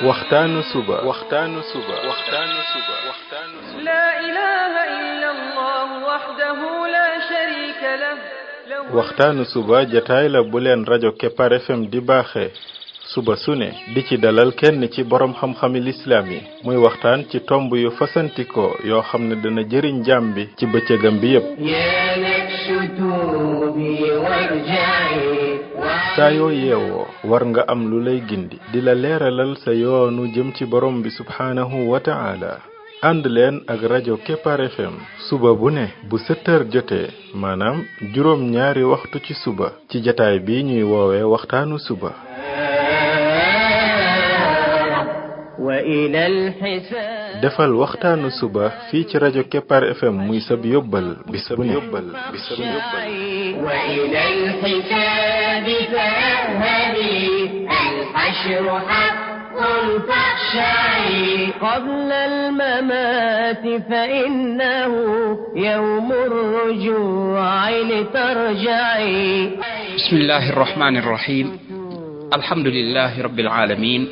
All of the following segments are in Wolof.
waxtaanu suba لا إله إلا الله وحده لا شريك له waxtaanu suba jataay la bu leen rajo Kepar FM di baaxee suba su ne di ci dalal kenn ci borom xam-xami lislaam yi muy waxtaan ci tomb yu fasantikoo yoo xam ne dana jëriñ jaam bi ci bëccëgam bi yépp saa yoo yeewoo war nga am lu lay gindi di la leeralal sa yoonu jëm ci borom bi subhaanahu wa ta'ala ànd leen ak rajo Kepar FM suba bu ne bu 7h jotee maanaam juróom ñaari waxtu ci suba ci jataay bi ñuy woowee waxtaanu suba defal waxtaanu suba fii ci rajo Kepar FM muy sab yóbbal bis bu ne قبل الممات فإنه يوم الرجوع لترجعي بسم الله الرحمن الرحيم الحمد لله رب العالمين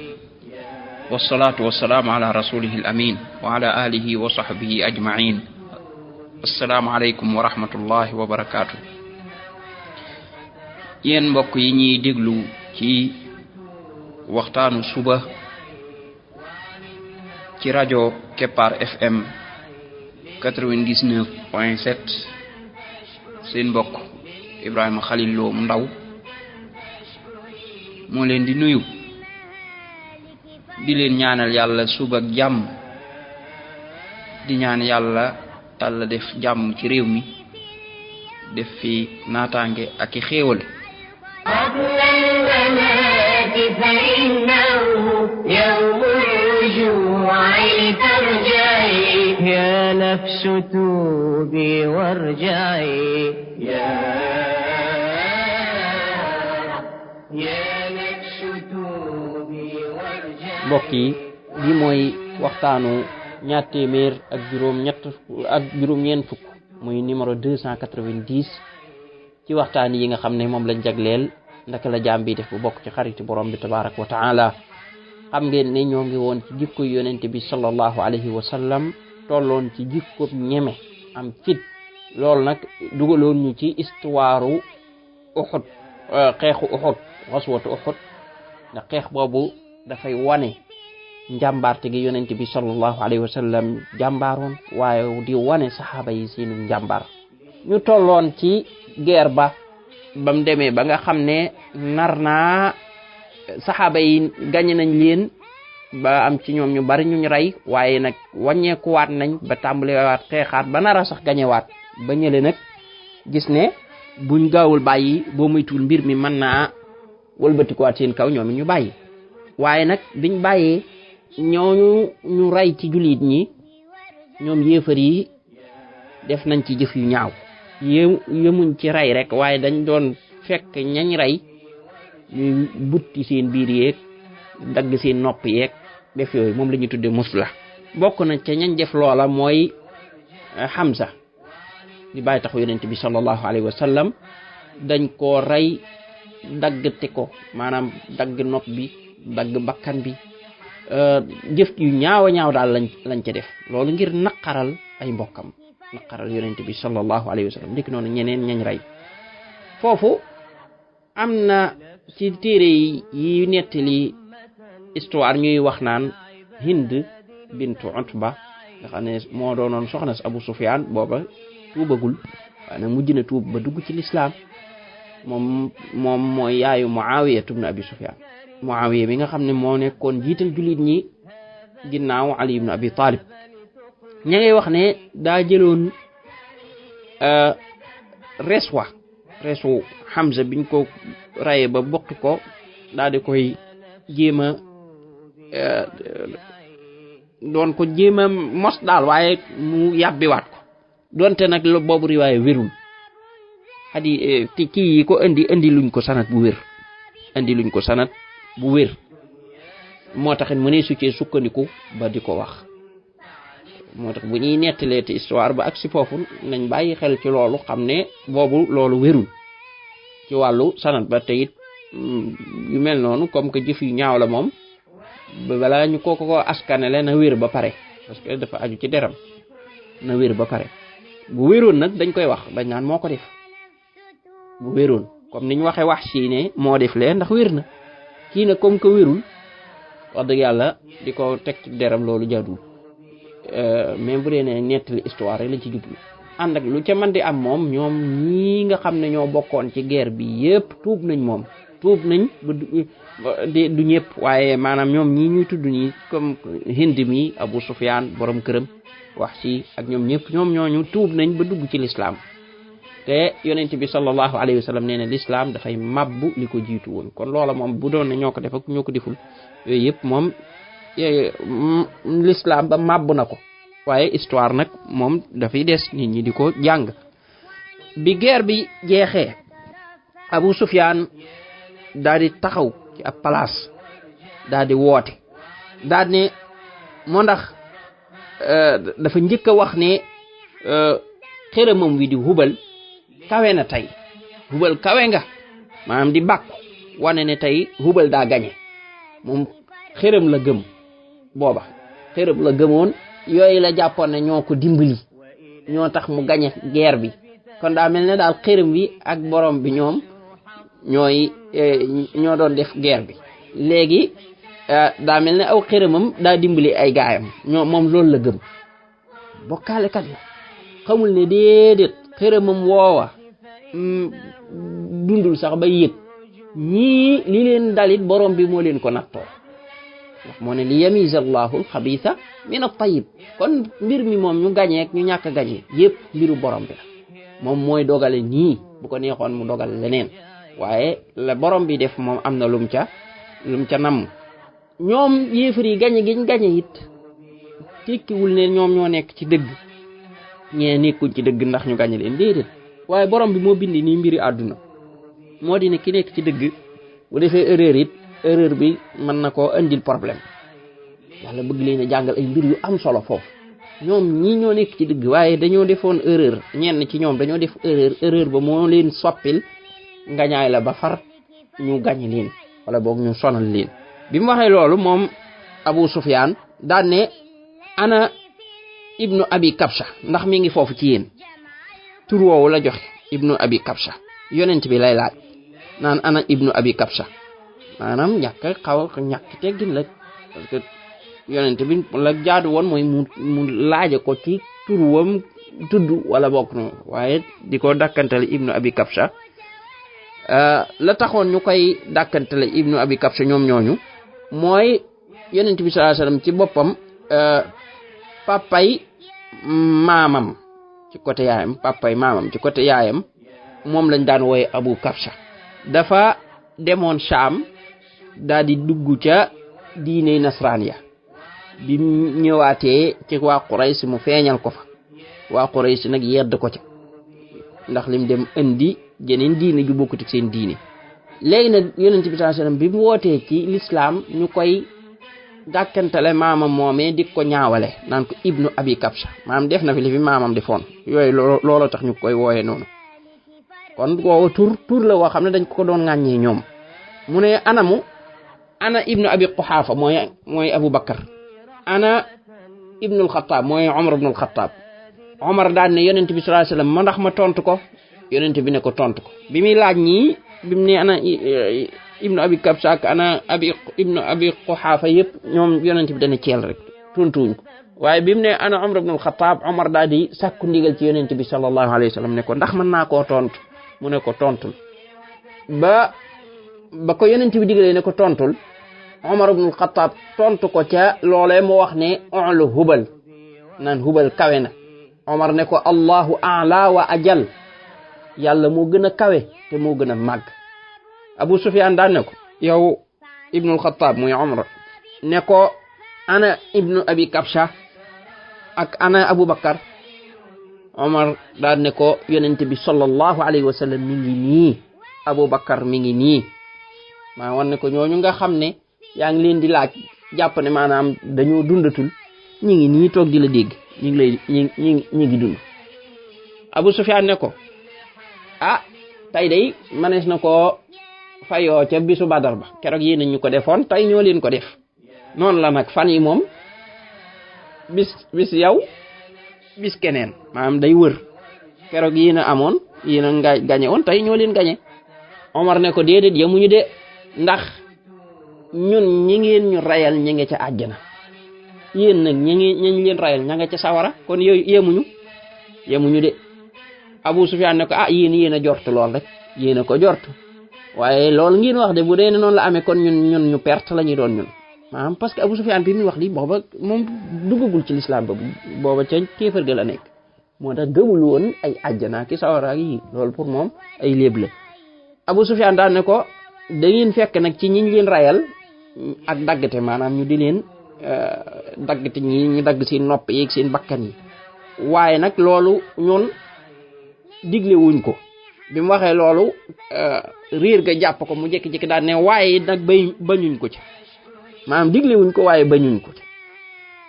والصلاة والسلام على رسوله الأمين وعلى آله وصحبه أجمعين السلام عليكم ورحمة الله وبركاته ين mbokk yi ñi déglu ci waxtaanu suba ci rajo Kepar FM 99.7 seen mbokk Ibrahima Khalil Lo mu ndaw moo leen di nuyu di leen ñaanal yàlla suba ak jàmm di ñaan yàlla Yàlla def jàmm ci réew mi def fi naataange ak i xéewal فإنه يوم الرجوع لترجعي يا نفس توبي وارجعي يا نفس توبي وارجعي mbokk yi bi mooy waxtaanu ñaar téeméer ak juróom ñeent fukk muy numéro 290 ci waxtaan yi nga xam ne moom lañ jagleel ndaka la jaam bi def bu bokk ci xariti borom bi tabarak wa taala xam ngeen ne ñoo ngi woon ci jikko yonente bi sallallahu alayhi wa sallam tolloon ci jikko ñeme am fit loolu nag dugaloon ñu ci histoire Uhud xeexu Uhud xaswatu Uhud ndax xeex boobu dafay wane njàmbaarte gi yonente bi sallallahu alayhi wa sallam jàmbaaroon waaye di wane saxaaba yi seenu njàmbaar ñu tolloon ci guerre ba bam demee ba nga xam ne nar naa saxaaba yi gañe nañ leen ba am ci ñoom ñu bari ñu rey waaye nag wàññeekuwaat nañ ba tàmbaliwaat xeexaat ba nar a sax gañewaat ba ñële nag gis ne buñ gaawul bàyyi boo moytuwul mbir mi mën naa wëlbatikuwaat seen kaw ñoom ñu bàyyi waaye nag biñ bàyyee ñooñu ñu rey ci jullit ñi ñoom yéefar yi def nañ ci jëf yu ñaaw yemuñ ci rey rek waaye dañ doon fekk ñañ rey ñu butti seen biir yeeg dagg seen nopp yeeg def yooyu moom la ñu tudde musla bokk na ca ñañ def loola mooy Hamza di bàyyi taxu yonent bi sallallahu alayhi wa sallam dañ koo rey daggte ko maanaam dagg nopp bi dagg bakkan bi jëf yu ñaaw a ñaaw daal lañ ca def loolu ngir naqaral ay mbokkam naqaral yonent bi sallallahu alayhi wa sallam ndiki noonu ñeneen ñañ rey foofu am na ci téere yi nettali histoire ñuy wax naan Hind bintu Utba nga xam ne moo doonoon soxna si Abu Sufyan booba tuubagul waaye nag mujj na tuub ba dugg ci lislaam moom mooy yaayu Muawiya ibn Abi Sufyan Muawiya bi nga xam ne moo nekkoon jiital jullit ñi ginnaaw Ali ibn Abi Talib ña ngay wax ne daa jëloon resu Hamza biñ ko rayee ba bokki ko daal di koy jéema doon ko jéema mos daal waaye mu yàbbiwaat ko donte nag boobu riwaaye wérul kii yi ko indi luñ ko sanat bu wér moo taxit mu ne su cee sukkandiku ba di ko wax moo tax bu ñuy nettalee te histoire ba ak si foofu nañ bàyyi xel ci loolu xam ne boobu loolu wérul ci wàllu sanat ba te it yu mel noonu comme que jëf yu ñaaw la moom bala ñu ko askanele na wér ba pare parce que dafa aju ci deram na wér ba pare bu wéroon nag dañ koy wax dañ naan moo ko def bu wéroon comme niñ waxee wax si ne moo def lee ndax wér na kii nag comme que wérul wax dëgg yàlla di ko teg ci deram loolu jaaduwul mais bu dee ne nettali histoire rek lañ ci jublu ànd ak lu ca mën di am moom ñoom ñii nga xam ne ñoo bokkoon ci guerre bi yépp tuub nañ moom tuub nañ ba du ñëpp waaye maanaam ñoom ñii ñuy tudd nii comme Hind mi Abu Sufyaan borom këram wax ci ak ñoom ñëpp ñoom ñooñu tuub nañ ba dugg ci lislaam te yonent bi sallallahu alayhi wa sallam nee na lislaam dafay mabbu li ko jiitu woon kon loola moom bu doon ne ñoo ko def ak ñoo ko deful yooyu yëpp moom lislaam ba mabbu na ko waaye histoire nag moom dafay des nit ñi di ko jàng bi guerre bi jeexee Abu Sufyaan daal di taxaw ci ab place daal di woote daal ne moo ndax dafa njëkk a wax ne xërëmam wi di Hubal kawe na tey Hubal kawe nga maanaam di bàkku wane ne tey Hubal daa gañe moom xërëm la gëm booba xërëm la gëmoon yooyu la jàppoon ne ñoo ko dimbali ñoo tax mu gañe guerre bi kon daa mel ne daal xërëm bi ak borom bi ñoom ñoo doon def guerre bi léegi daa mel ne aw xërëmam daa dimbali ay gaayam moom loolu la gëm bokkaalekat la xamul ne déedéet xërëmam woowa dundul sax ba yëg ñii li leen dalit borom bi moo leen ko nattoo ndax moo ne li yamiza allahu alxabitha min at-tayyib kon mbir mi moom ñu gañeek ñu ñàkk gañe yépp mbiru borom bi la moom mooy dogale nii bu ko neexoon mu dogal leneen waaye la borom bi def moom am na lum ca namm ñoom yéefar yi gañe giñ gañe it tekkiwul ne ñoom ñoo nekk ci dëgg ñee nekkuñ ci dëgg ndax ñu gañe leen déedéet waaye borom bi moo bindi nii mbiri àdduna moo di ne ki nekk ci dëgg bu defee erreur it erreur bi mën na koo indil problème yàlla bëgg leen a jàngal ay mbir yu am solo foofu ñoom ñii ñoo nekk ci dëgg waaye dañoo defoon erreur ñenn ci ñoom dañoo def erreur ba moo leen soppil ngañaay la ba far ñu gañe leen wala boog ñu sonal leen bi mu waxee loolu moom Abu Sufyaan daan ne ana ibnu abi kabsha ndax mi ngi foofu ci yéen tur woowu la joxe ibnu abi kabsha yonent bi lay laaj naan ana ibnu abi kabsha maanaam ñàkk teggin la parce que yonent bi la jaadu woon mooy mu laaje ko ci tur wam tudd wala bokk noonu waaye di ko dakkantale ibnu abi kabsha la taxoon ñu koy dàkkantale ibnu abi kabsha ñoom ñooñu mooy yonent bi sallallahu alayhi wasallam ci boppam papay maamam ci côté yaayam moom lañ daan wooye abu kabsha dafa demoon Sham daal di dugg ca diine nasraniya bi ñëwaatee ci waa Quraysh mu feeñal ko fa waa Quraysh nag yedd ko ca ndax lim dem indi jeneen diine ju bokkut ak seen diine léegi nag yonent bi sallallahu alayhi wasallam bi mu wootee ci l'islam ñu koy dàkkantale maamam moomee di ko ñaawale naan ko ibnu abi kabsha maam def na fi li fi maamam defoon yooyu looloo tax ñu koy wooyee noonu kon woowa tur la woo xam ne dañ ko doon ŋàññee ñoom mu ne ana ibnu abi quhaafa mooy abu bakar ana ibnul xataab mooy omar ibnul xataab omar daan ne yonent bi sallallahu alayhi wasallam ma ndax ma tontu ko yonent bi ne ko tontu ko bi muy laaj ñii bi mu ne ana ibnu abi kabsha ak ana ibnu abi quhaafa yëpp ñoom yonent bi dana ceel rek tontuwuñ ko waaye bi mu ne ana omar ibnul xataab omar daal di sàkku ndigal ci yonent bi sallallahu alayhi wasallam ne ko ndax mën naa koo tontu mu ne ko tontul ba ko yonent bi digalee ne ko tontul Umar ibn al-Khattab tontu ko ca loolee mu wax ne ulu Hubal naan Hubal kawe na Umar ne ko Allahu a'la wa ajal yàlla moo gën a kawe te moo gën a màgg Abu Sufyan daan ne ko yow ibn al-Khattab muy Umar ne ko ana ibnu abi kabsha ak ana Abu Bakar Umar daan ne ko yonent bi sallallahu alayhi wa sallam mi ngi nii Abu Bakar mi ngi nii maa wan ne ko ñooñu nga xam ne yaa ngi leen di laaj jàpp ne maanaam dañoo dundatul ñi ngi nii toog di la dégg ñi ngi dund Abu Sufyan ne ko tey day manees na ko fayoo ca bisu Badar ba keroog yéen ñu ko defoon tey ñoo leen ko def noonu la nag fan yi moom bis yow bis keneen maanaam day wër keroog yéen a amoon yéen a gañe woon tey ñoo leen gañe Omar ne ko déedéet yemuñu de ndax ñun ñi ngeen ñu rayal ñi nga ca àjjana yéen nag ñi leen rayal ña nga ca sawara kon yooyu yemuñu de Abu Sufyan ne ko yéen a jort lool rek yéen a ko jort waaye loolu ngeen wax de bu dee ne noonu la amee kon ñun ñu perte la ñuy doon ñun maanaam parce que Abu Sufyan bi muy wax li booba moom duggagul ci lislaam booba ca kéefër ga la nekk moo tax gëmul woon ay àjjana ki sawara ak yi loolu pour moom ay léeb la Abu Sufyan daal ne ko da ngeen fekk nag ci ñiñ leen rayal ak daggate maanaam ñu di leen daggate ñu dagg seen nopp yeeg seen bakkan yi waaye nag loolu ñun digle wuñ ko bi mu waxee loolu riir ga jàpp ko mu jékki-jékki daal ne waaye nag bañuñ ko ci maanaam digle wuñ ko waaye bañuñ ko ci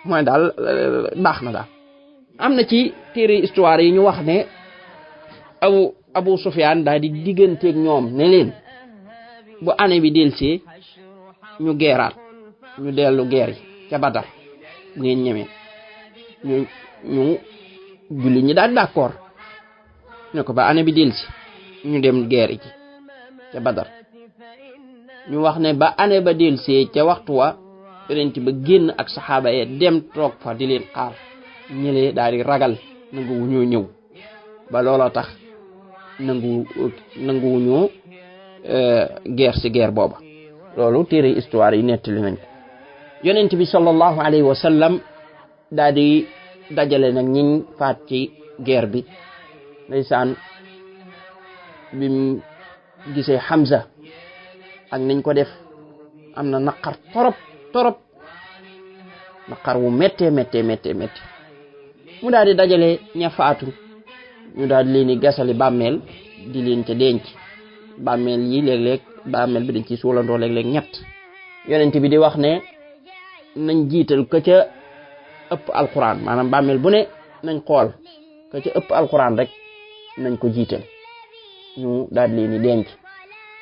mooy daal baax na daal am na ci téere histoire yi ñu wax ne Abu Sufyan daal di digganteeg ñoom ne leen bu année bi delsee ñu geeraat ñu dellu geer yi ca Badar bu ngeen ñemee ñu julli ñi daal d'accord ne ko ba année bi delsi ñu dem geer ji ca Badar ñu wax ne ba année ba delsee ca waxtu wa yonent ba génn ak saxaaba yi dem toog fa di leen xaar ñëlee daal di ragal nanguwu ñoo ñëw ba looloo tax nanguwu ñoo guerre ci guerre booba loolu téere histoire yi nettali nañ ko yonent bi sallallahu alayhi wa sallam daal di dajale nag ñiñ faat ci guerre bi ndeysaan bim gisee Hamza ak niñ ko def am na naqar torop naqar wu méttee mu daal di dajale ña faatu ñu daal di leen di gasali bàmmeel di leen ca denc bàmmeel yi léeg-léeg bàmmeel bi dañ ci suulandoo léeg-léeg ñett yonent bi di wax ne nañ jiital ka ca ëpp alquran maanaam bàmmeel bu ne nañ xool ka ca ëpp alquran rek nañ ko jiital ñu daal di leen di denc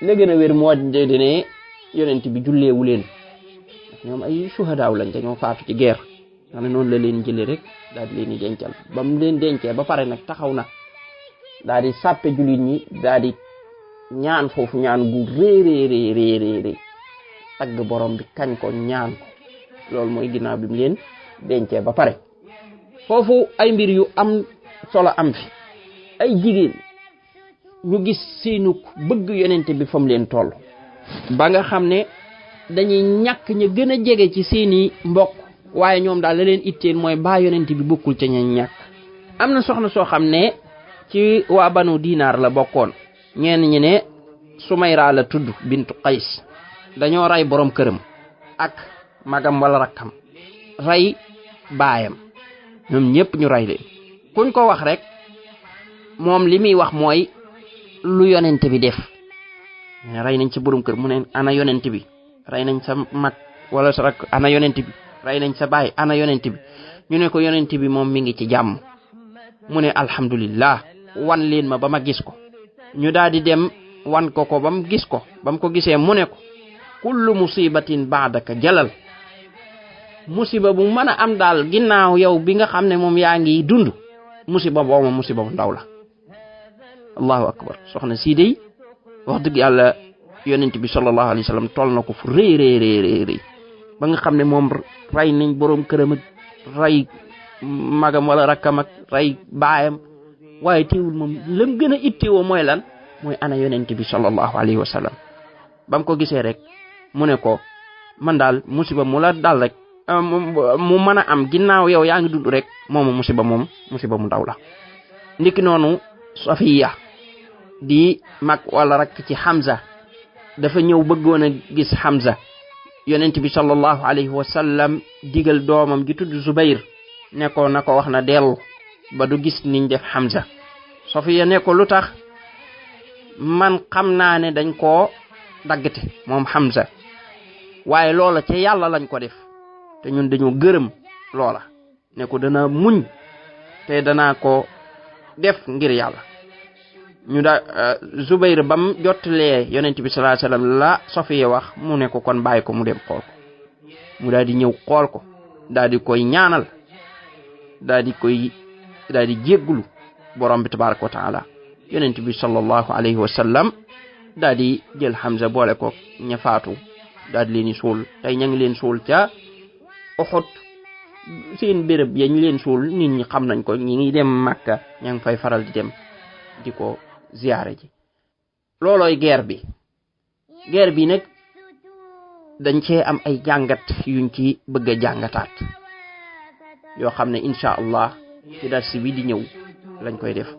la gën a wér moo di ne yonent bi julleewu leen ñoom ay suhadaaw lañ dañoo faatu ci guerre xam ne noonu la leen jëlee rek daal di leen di dencal ba mu leen dencee ba pare nag taxaw na daal di sàppe jullit ñi daal di ñaan foofu ñaan gu réeréeréeréeré tagg borom bi kañ ko ñaan ko loolu mooy ginnaaw bi mu leen dencee ba pare foofu ay mbir yu am solo am fi ay jigéen ñu gis seenu bëgg yonent bi fam leen toll ba nga xam ne dañuy ñàkk ñu gën a jege ci seeni mbokk waaye ñoom daal la leen itteel mooy baa yonent bi bokkul ca ña ñàkk am na soxna soo xam ne ci waa Banu Dinaar la bokkoon ñenn ñi ne Sumayra la tudd bintu Qays dañoo rey borom këram ak magam wala rakkam rey baayam ñoom ñëpp ñu rey leen kuñ ko wax rek moom li muy wax mooy lu yonent bi def rey nañ ci borom kër mu ne ana yonent bi rey nañ sa mag wala sa rak ana yonent bi rey nañ sa baay ana yonent bi ñu ne ko yonent bi moom mi ngi ci jàmm mu ne alhamdulillah wan leen ma ba ma gis ko ñu daal di dem wan ko ba mu gis ko ba mu ko gisee mu ne ko kullu musibatin ba'daka jalal musiba bu mën a am daal ginnaaw yow bi nga xam ne moom yaa ngi dund musiba boobu musiba bu ndaw la allahu akbar soxna sii dey wax dëgg yàlla yonent bi sallallahu alayhi wa sallam toll na ko fu rëy ba nga xam ne moom rey nañ boroom këram ak rey magam wala rakkam ak rey baayam waaye teewul moom lam gën a ittewoo mooy lan mooy ana yonent bi sallallahu alayhi wa sallam ba mu ko gisee rek mu ne ko man daal musiba mu la dal rek mu mën a am ginnaaw yow yaa ngi dund rek moom musiba mu ndaw la ndiki noonu Safiya di mag wala rakk ci Hamza dafa ñëw bëggoon a gis Hamza yonent bi sallallahu alayhi wa sallam digal doomam ji tudd Zubayr ne ko na ko wax na dellu ba du gis niñ def Hamza Safiya ne ko lu tax man xam naa ne dañ koo daggate moom Hamza waaye loola ca yàlla lañ ko def te ñun dañoo gërëm loola ne ko dana muñ te danaa ko def ngir yàlla ñu da Zubayr bam jottalee yonent bi sallallahu alayhi wasallam la Safiya wax mu ne ko kon bàyyi ko mu dem xool ko mu daal di ñëw xool ko daal di koy ñaanal daal di jéggulu borom bi tabaraka wa taala. yonent bi sallallahu alayhi wa sallam daal di jël Hamza boole ko ña faatu daal di leen di suul tey ña ngi leen suul ca Uhud. seen béréb yañ leen suul nit ñi xam nañ ko, ñi ngi dem Makka ña ngi fay faral di dem di ko ziyaare ji. loolooy guerre bi nag dañ cee am ay jàngat yuñ ci bëgg a jàngataat yoo xam ne insha allah ci darsi bi di ñëw lañ koy def.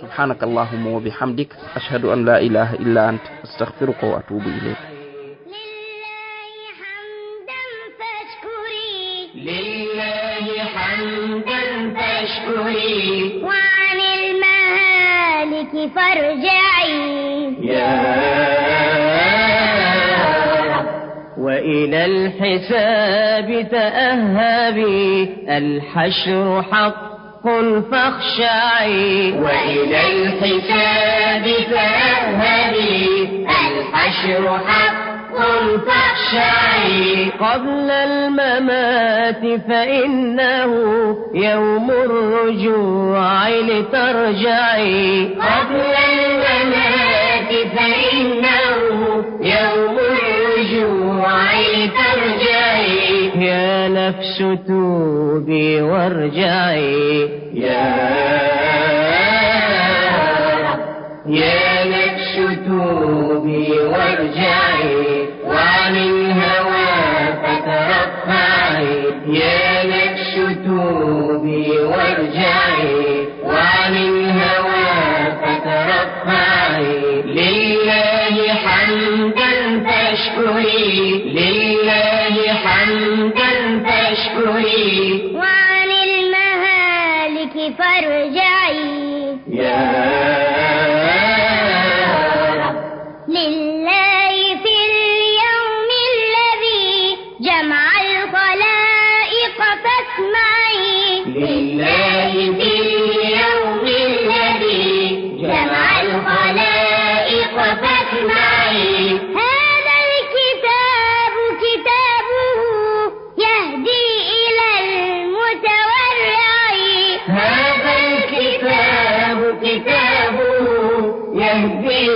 subhanaka allahumma wa bihamdik ashhadu an la ilaha illa ant astaghfiruka wa atubu ilayk. لله حمدا فاشكري وعن المهالك فارجعي يا رب وإلى الحساب تأهبي الحشر حق فاخشعي وإلى الحساب تأهبي الحشر حق فاخشعي قبل الممات فإنه يوم الرجوع لترجعي قبل الممات فإنه يوم الرجوع لترجعي يا نفس توبي وارجعي يا نفس توبي وارجعي وعن الهوى فترفعي يا نفس توبي وارجعي وعن الهوى فترفعي لله حمدا فاشكري لله حمدا فاشكري وعن المهالك فارجعي لله في اليوم الذي جمع الخلائق فاسمعي هذا الكتاب كتابه يهدي إلى المتورع هذا الكتاب كتابه يهدي